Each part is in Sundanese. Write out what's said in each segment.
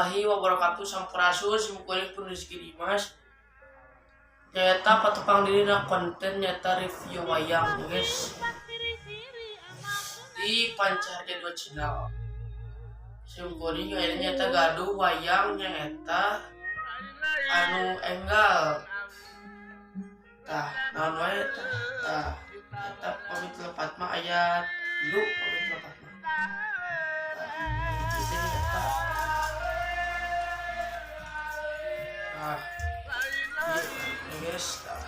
Warahmatullahi wabarakatuh. Sampurasun, simkuring pun Rizky Dimas. Nyata patepang diri na konten nyata review wayang, guys, di Pancaharja 2 Channel. Simkuring ayeuna nyata gaduh wayang nyaeta anu enggal. Tah, naon wae tah? Tah, eta pamit lepat mah aya tilu pamit lepat mah. Tah, itu eta. Nah, iya guys, tah.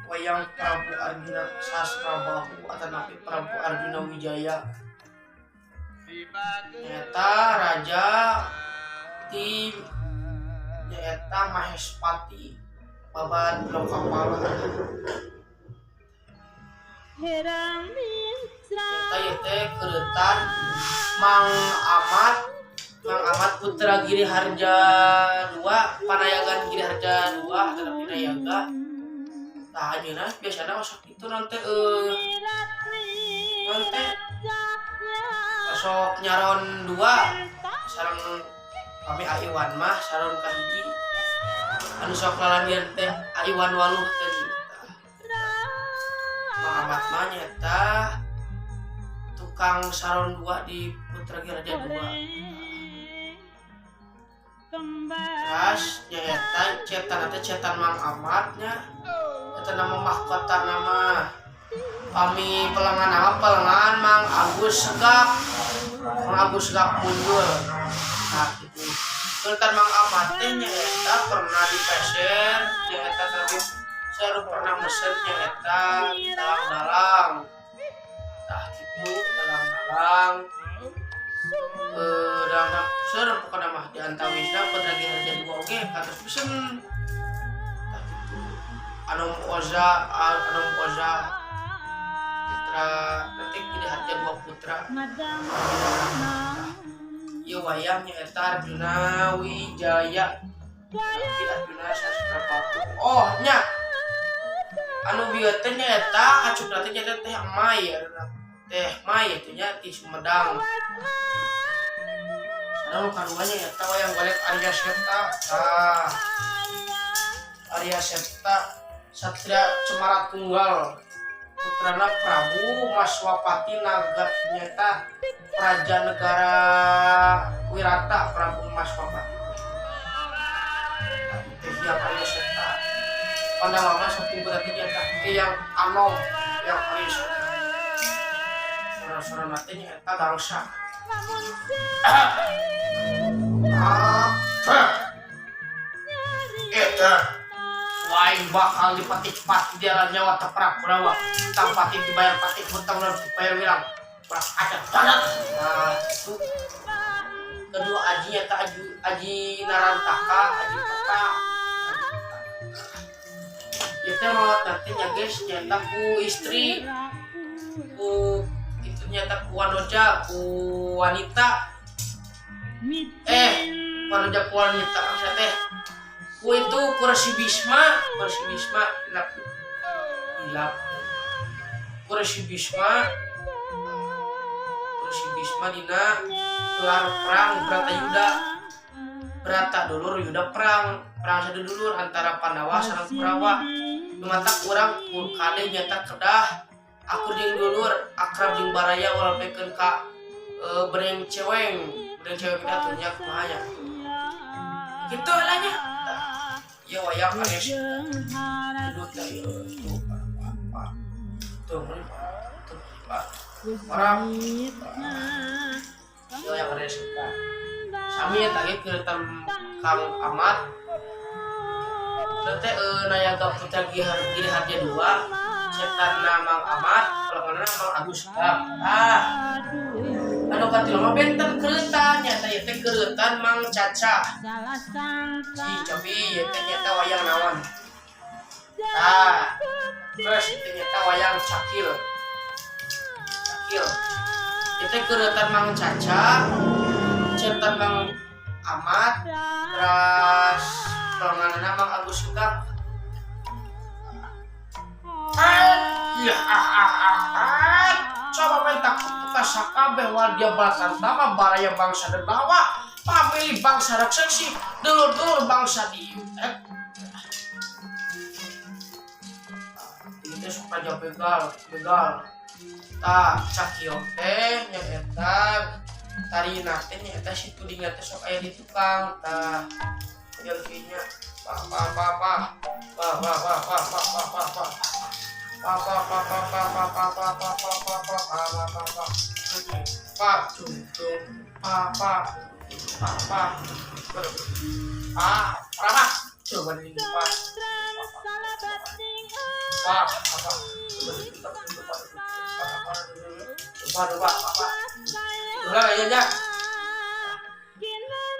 Wayang Prabu Arjuna Sasrabahu atanapi Prabu Arjuna Wijaya. Nyaeta raja ti nyaeta Mahespati babad Lokapala. Nyaeta ieu teh keureutan Mang Amat, Mang Amat Putra Giri Harja II, Panayagan Giri Harja II atanapi Nayaga. Tah, anjeunna biasana osok itu nanti nanti osok nyaron dua sareng kami Aiwan mah saron kahiji anu sok lalandian teh Aiwan Waluh teh. Mang Amat mah nyaeta tukang saron dua di Putra Giri Harja II. Terus nyaeta cetan teh cetan Mang Amat nya eta nama mahkota, nama kami pelengan, nama pelengan Mang Agus Segap, Mang Agus Segap Munjul. Nah, gitu. Sultan Mang Amat teh nyaeta pernah dipeser nyaeta, tapi saya pernah mesen nyaeta dalang-dalang. Nah, gitu, dalang-dalang dalang seueur pokona mah di antawisna Putra Giri Harja dua oge kantos pesen. Tah, gitu. Anom Oza, Anom Oza putra nanti Giri Harja dua putra. Ieu wayang nyaeta Arjuna Wijaya tapi Arjuna Sasrabahu. Oh nya, anu bieu teh nyaeta acukna teh nyaeta Teh Mai, Teh Mai itu nya ti Sumedang. Sareng kaduanya nyaeta wayang golek Arya Seta. Tah, Arya Seta Satria Cemara Tunggal, putrana Prabu Maswapati Naga, nyaeta Praja Negara Wirata Prabu Maswapati. Teh yang Arya Seta Pandawa mah sok berarti nyaeta yang Anom, yang Arya Seta suara-suara nanti nyaeta gangsa. Apa eta lain bakal dipati-pati jalan nyawa teprak Kurawa tang pati dibayar pati hutang dan dibayar wilang kurang ada banget. Nah, itu kedua ajinya tak aji, aji Narantaka, aji peta, aji peta. Itu mau nantinya, guys, nyata ku istri ku itu nyata ku wanoja ku wanita, wanoja ku wanita maksudnya teh ku itu ku Resi Bisma, ku Resi Bisma hilap hilap ku Resi Bisma, ku Resi Bisma dina gelar perang Bratayuda, Brata dulur Yuda, perang perang sadudulur antara Pandawa sareng Kurawa. Nu matak urang kade nyata kedah akur jeung dulur, akrab jeung baraya, ulah pikeun ka bereng ceweng, bereng ceweng kita tuh nya kumaha nya gitu lah nya. Ya, wayang Arya Dulu teh ieu tuh apa tuh tuh pak orang ya wayang Arya Seta sami eta ge keureutan Kang Amat teh Nayaga Putra Giri Harja dua, cetan Mang Amat, pelengana Mang Agus. Ah, anu katilu mah benten keureutan, nyata ieu teh keureutan Mang Caca. Si cobi ieu teh nyata wayang naon? Tah, terus itu nyata wayang Cakil. Cakil ieu teh keureutan Mang Caca, cetan Mang Amat, terus pelengana Mang Agus Sugak. Ya, ah, ah, ah, ah. Coba minta ka sakabeh wadya Balatantama baraya bangsa Denawa. Family bangsa raksasa, dulur-dulur bangsa dieu. Ini teh sok raja begal, begal. Tah, cakiok teh nyaeta tarina teh nyaeta si tudingna teh sok aya di tukang. Tah, model kieu nya. Pa pa pa pa. Pa pa pa pa pa pa pa pa. Pa pa pa pa pa pa pa pa pa pa pa pa pa pa pa pa. Pa cung cung pa pa pa pa. Pa, berapa? Coba ini pa. Pa, apa? Coba coba apa? Ulah aja nya.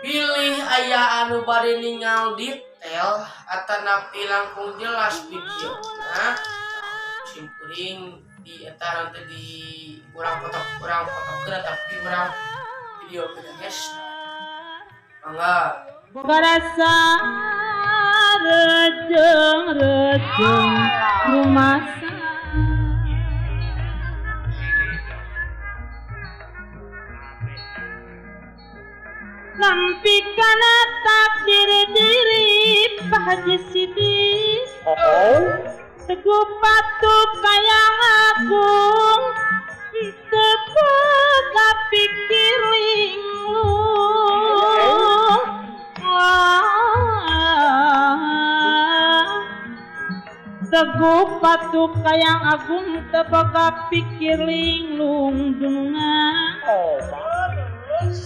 Bilih aya anu bade ningal detail atanapi langkung jelas video. Nah, sim kuring di eta nanti di urang fotokeun tapi urang video guys. Mangga. Rasa rejeng rejeng rumasa. Nampi kana takdir diri Pak Haji Sidis. Teguh patuh kayang agung, teu boga pikir linglung. Teguh patuh kayang agung, teu boga pikir linglung dunungan. Sumerah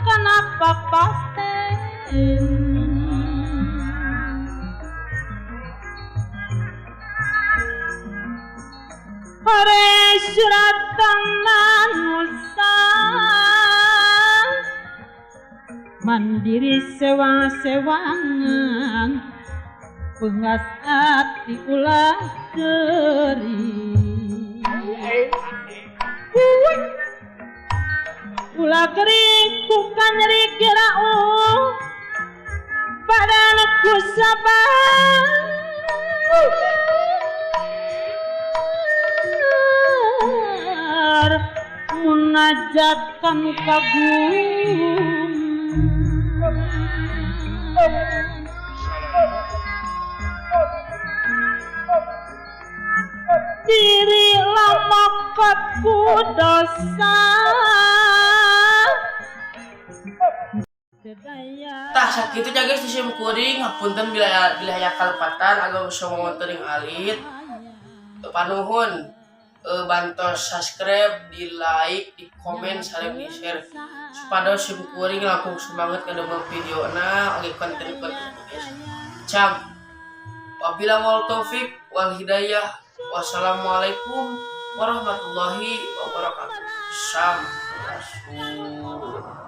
kenapa pasten. Hore suratan manusa mandiri sewang-sewangan, pengas ati ulah kering, ulah kering ku kanyeri kirau badan ku sabar munajat kanu kagum. Diri lamokot ku dosa. Tah, sakitu nya guys di sim kuring, hapunten bila bila aya kalepatan agak usah teuing alit. Panuhun bantos subscribe, di like, di komen, sareng di share supados sim kuring langkung semangat ngadamel videona oge konten-konten guys. Cam. Wabillahi wal taufik wal hidayah. Wassalamualaikum warahmatullahi wabarakatuh. Sampurasun.